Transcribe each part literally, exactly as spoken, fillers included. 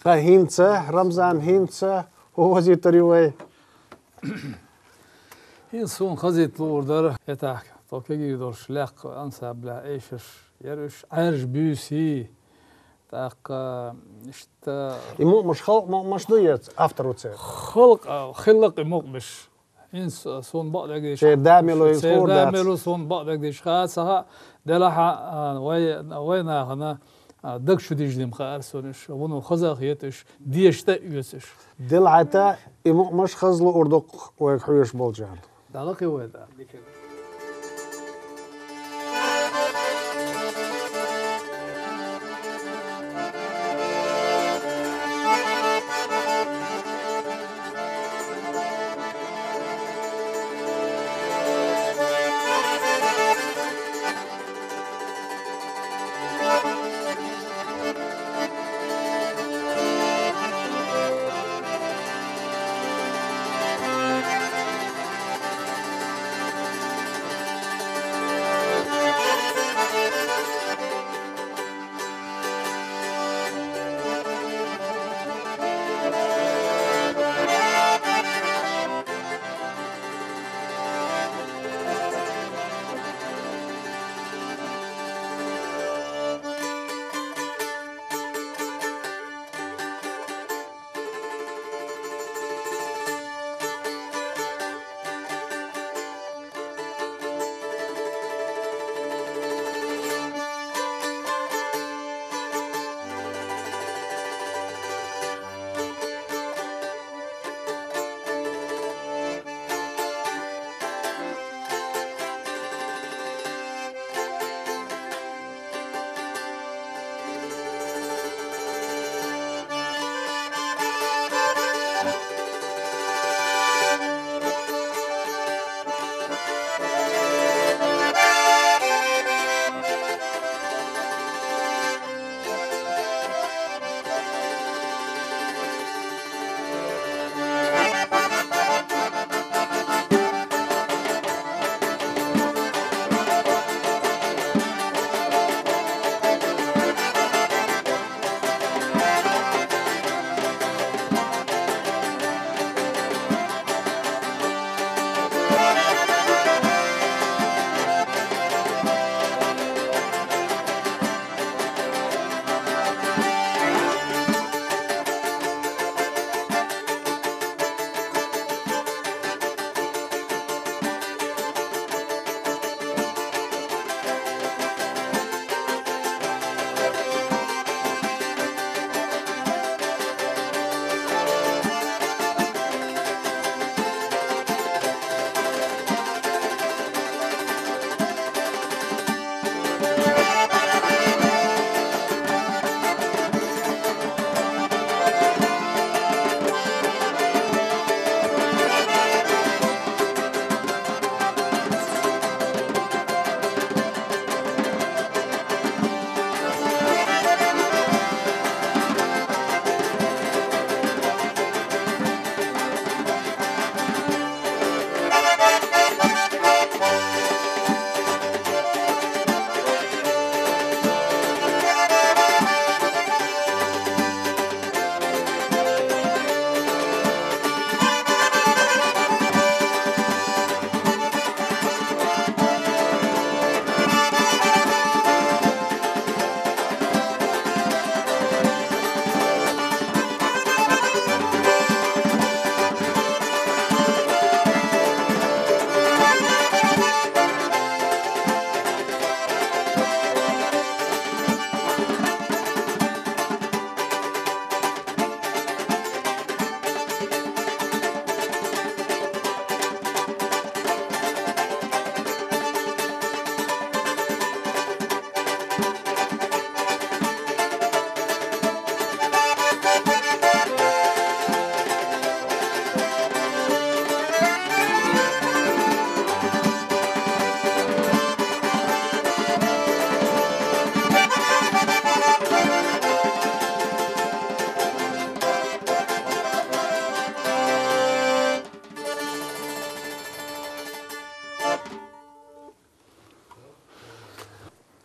Тха хӀинца, Рамзан, хӀинца хӀун хазийтар вай? ХӀинца суна хазийта луур дара, хӀетахь, тхо кегий долуш лаьхкхачу ансамблехь эшарш яра уьш, Ӏаьржа буьйсий, тӀаккха иштта. И мукъамаш халкъан мукъамаш ду, я автор ву церан? Халкъан, хилла-кх и мукъамаш. ХӀинца суна бакъдерг дийцича, церан да мила ву, церан да мила ву суна бакъдерг дийцича хаьа ца хаьа, делахь а, вай, вай нахана, а, даг чу дижина-м хаьара суна уьш, вуно хаза а хета уьш, деша тӀе а оьцу уьш. Делахь а, и мукъамаш хаза луур ду-кх вайга хьоьжуш болчарна. Далла кхин вай, да.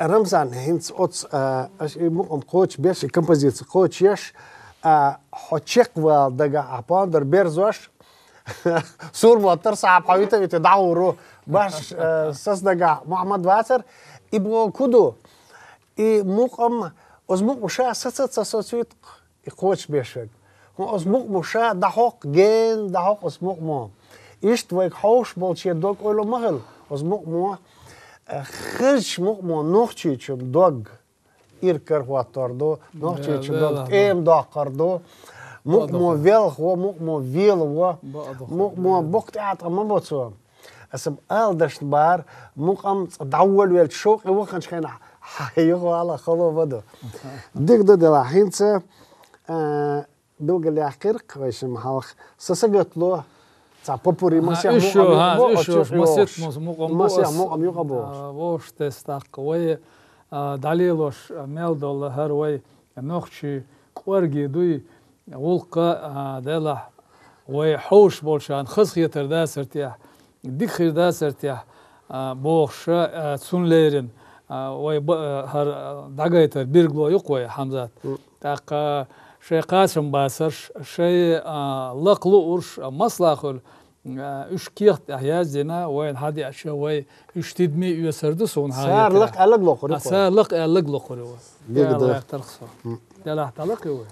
Рамзан, хӀинца оцу, а, аша и мукъам кхочуш беш, и композиция кхочуш еш, а, хьо чекхвала дагахь а пондар берзош, сур моттар сахьаб хьо вита, вита дӀагӀур ву. Баш, а, сас дагахь Мухьаммад вацар, и боху ку ду? И мукъам, оцу мукъам ша саца ца соцуьйту, и кхочуш беш верг. ХӀун оцу мукъамо ша дӀахьокху, гена дӀахьокху оцу мукъамо. Иштта вайга хьовш болче дог-ойло ма хила оцу мукъамо, э, хезачу мукъамо нохчичун дог иракарахӀоттор ду, нохчичун дог тӀема доккхур ду. Мукъамо велха во, мукъамо вела во, мукъамо боккха тӀаьхьа ма бо цо. Аса ала дашна бара, мукъам цкъа дӀаволавелча шовкъе ваханчу хенахь, хьан юха вала хало ма ду. Дика ду делахь, хӀинца, а, билгалъяьккхира-кх вай шимма хьалха. Сан сагатдо, цхьа попурри масех мукъам юкъа бу, масех мукъам юкъа бу. Вовшах тесна тӀаккха вай, а, дӀалелош, а, мел долу хӀара вай нохчий кӀорге дуй, гӀуллакха, а, делахь, вай хьовш болчарна хазахетар дацар техь, дика хир дацар техь, а, бохуш, а, цунна леррина, а, вай ба-, а, хӀара, а, дӀагайтар билгало ю-кх вай, Хьамзат. ТӀаккха шайн кхачам бацарш, шайн, а, лакха луурш, а, масала хуьлу, а, уьш кехат тӀехь яздина, вайна хьадеача, вай уьш тидаме оьцур ду суна хьан хетарехь. Цара лакха аьлларг локхур ю-кх вай. Цара лакха аьлларг локхур ю вай. Дика ду. Делахь дӀалакхи вай.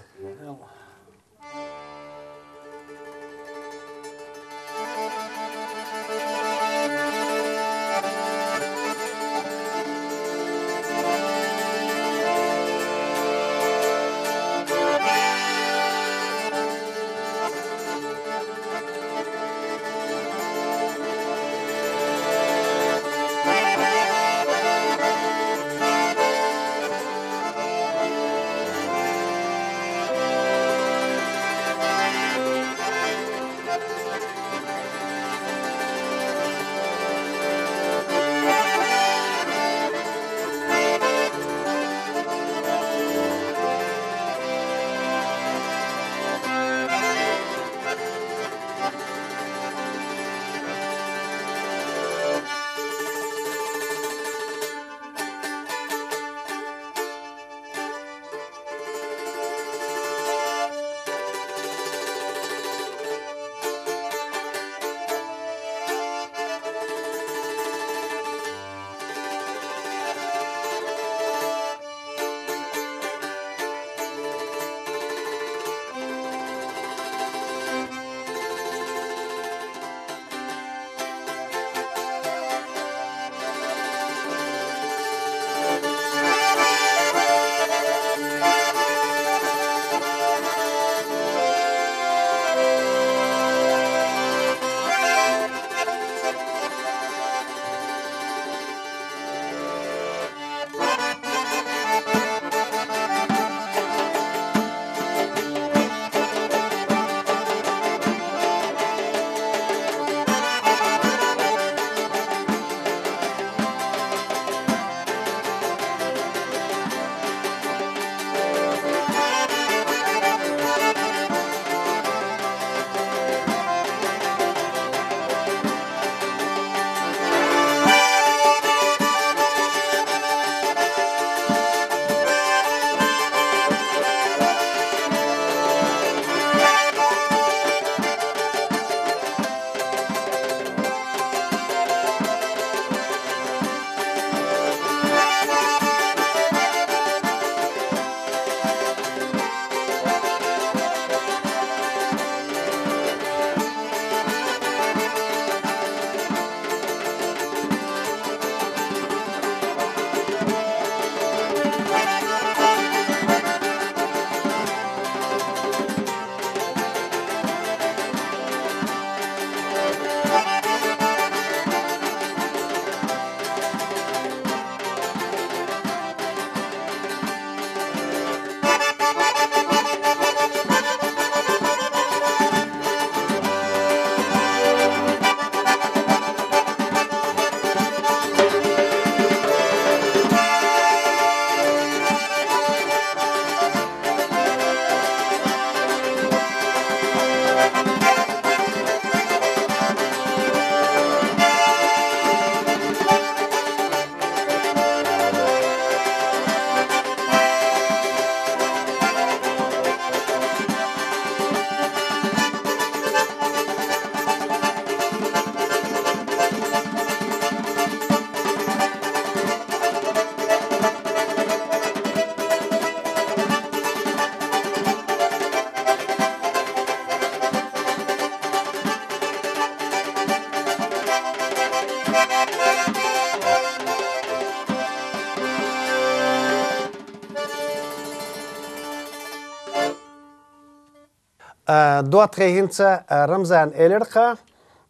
А, доттагӀий, хӀинца, а, Рамзана элира-кх,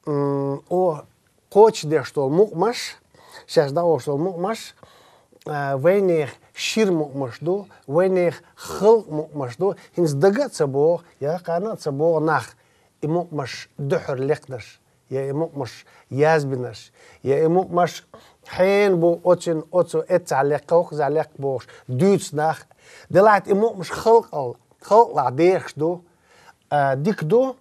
м, о, кхочушдеш долу мукъамаш, шаьш дӀаоьхуш долу мукъамаш, а, вайнех шира мукъамаш ду, вайнех халкъан мукъамаш ду, хӀинца дага а ца богӀу, я кхана а ца богӀу нах, и мукъамаш дуьххьара лекхнарш, я и мукъамаш язбинарш, я и мукъамаш хьенан бу, оцун, оцу эццахь лекха, хӀокхузахь лекха бохуш, дуьйцу нах. Делахь и мукъамаш халкъал-, халкъалахь дехаш ду, а, дика ду,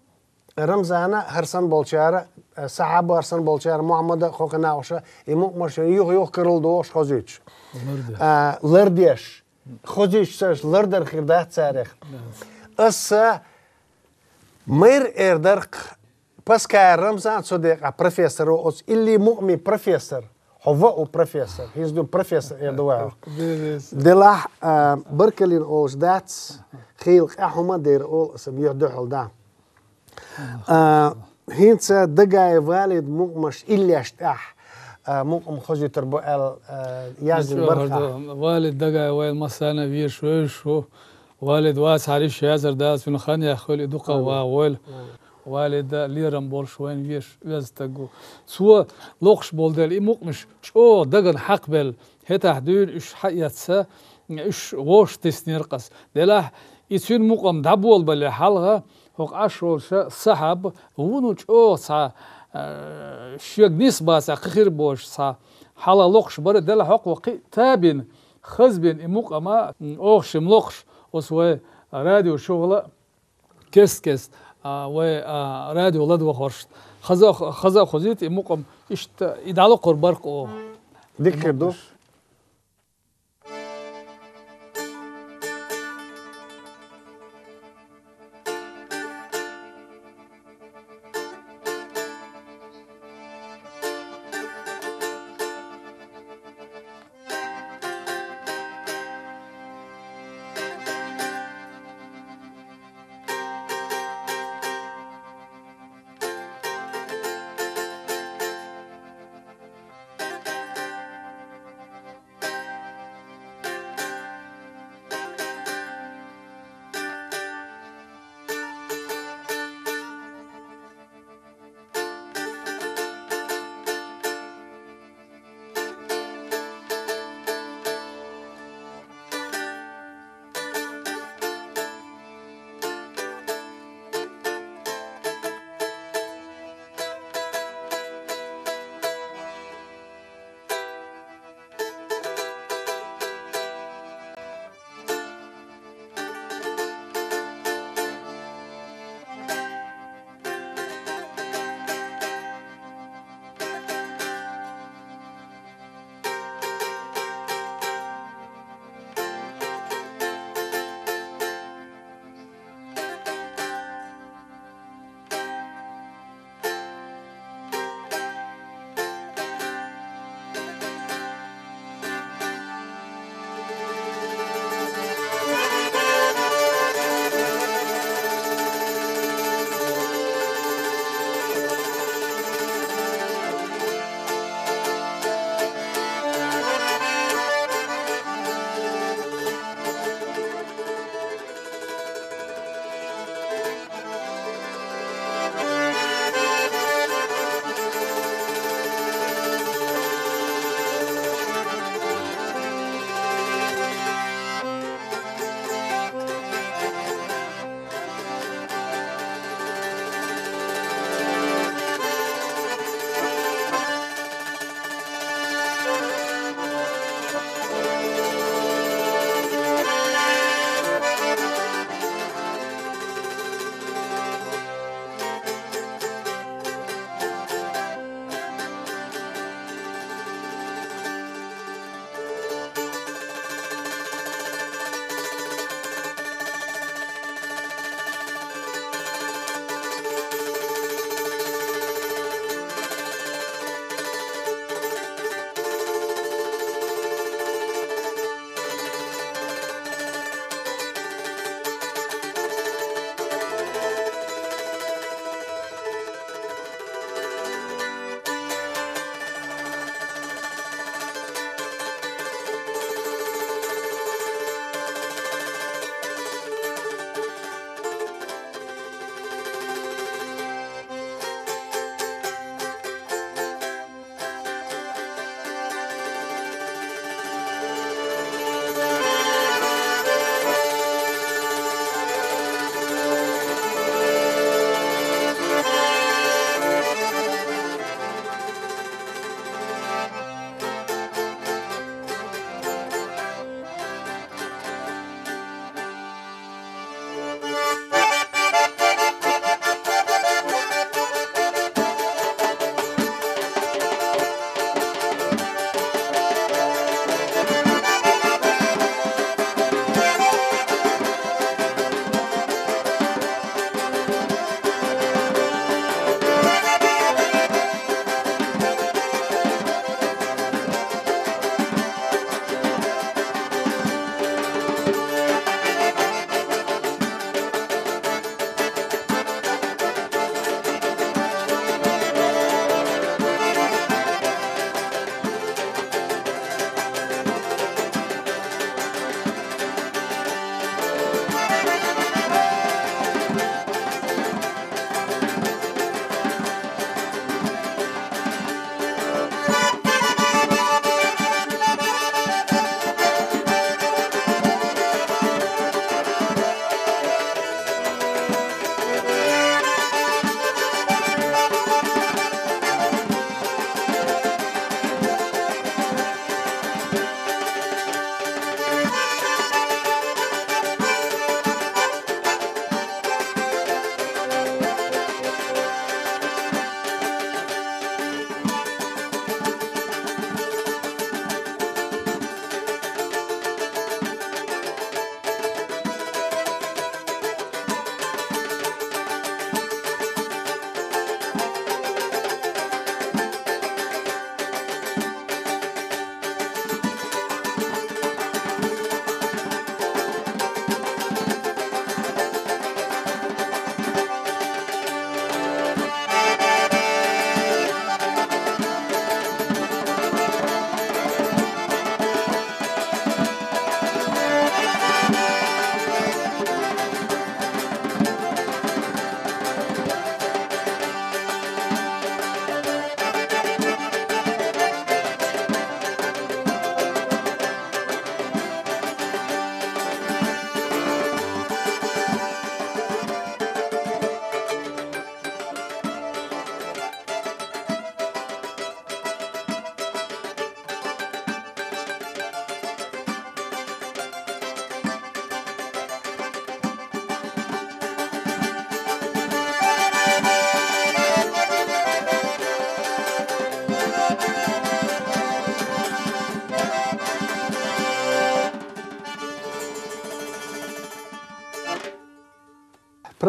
Рамзана, хӀара санна болчара, а, Сахьаба, хӀара санна болчара, Мухьаммада, кху кхин накъоша, и мукъамаш юха-юха карладохуш хозуьйтуш. Лардеш. А, лардеш. Хозуьйтуш цаьрца лардар хир дац царех. Да. Аса майра эр дара-кх Паскаев Рамзан, цу декъехь профессор ву, оцу илли мукъамийн профессор. Хьо ваъ ву профессор. ХӀинца ду профессор эр ду ваьхьа. Деррис. Делахь, а, баркаллина олуш дац, хийла къаьхьа хӀума а дера олу аса юьхь дуьхьал да. А, хӀинца Дагаев Валидан мукъамаш иллеш тӀехь, а, мукъам хозуьйтур бу аьлла, а, яздина Ничего, бархьа. Хьо ду, Валид Дагаев вайн массарна везаш вевзаш ву. Валид вацахьара йиш язар Дала цуьнан хан яххийла, и дукха Амин. ВагӀийла. Амин. Валида лерам болуш вайна везаш оьзда стаг ву. Цо локхуш болу дела, и мукъамаш чӀогӀа дагана хьакхабелла, хӀетахь дуьйна уьш хьаэцна, уьш вовшах тиснера-кх ас. Делахь, и цуьнан мукъам дӀаболабале хьалха, хӀокху Ӏаш волуша Сахьаб вуно чӀогӀа цхьа, а, шега нисбацахь кхин хир боцуш цхьа хьалха локхуш бара, делахь хӀокхо кхин а табина, хазбина и мукъама, м, оха шимма локхуш, оцу вай радио чухула а, кест-кест, а, вай, а, радио ладогӀаршна. Хаза а, хаза а хозуьйту и мукъам, иштта и дӀалокхур бара-кх оха. Дика хир ду.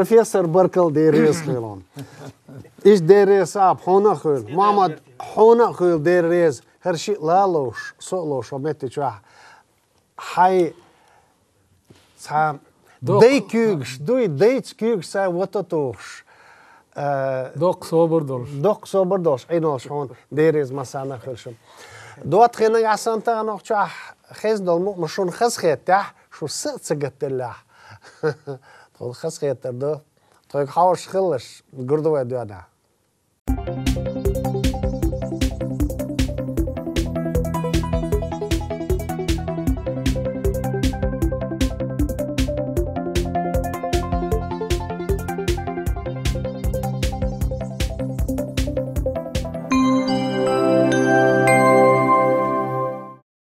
Профессор, баркал, Дела реза хуьлда хьуна. Иштта Дела реза саб хьуна а хуьлда. Мухьаммад, хьуна а хуьлда Дела реза. ХӀара шиъ лалуш, со а луш, хьо метта чохь. Хьай цхьа Доккха. Дай куьйгаш, дуй, дайца куьйгаш сай вата тухуш. Э, Доккха собар долуш. Доккха собар долуш, Ӏийна долуш хьуна, Дела реза массарна а хуьлда шуна. ДоттагӀий, нагахь санна тахана чохь хезна долу мукъамаш шуна хазахеттехь, шу са а ца гатделлехь. Тхуна хазахетар ду. Тхоьга хьовсуш хилалаш, гур ду вай доьзалехь.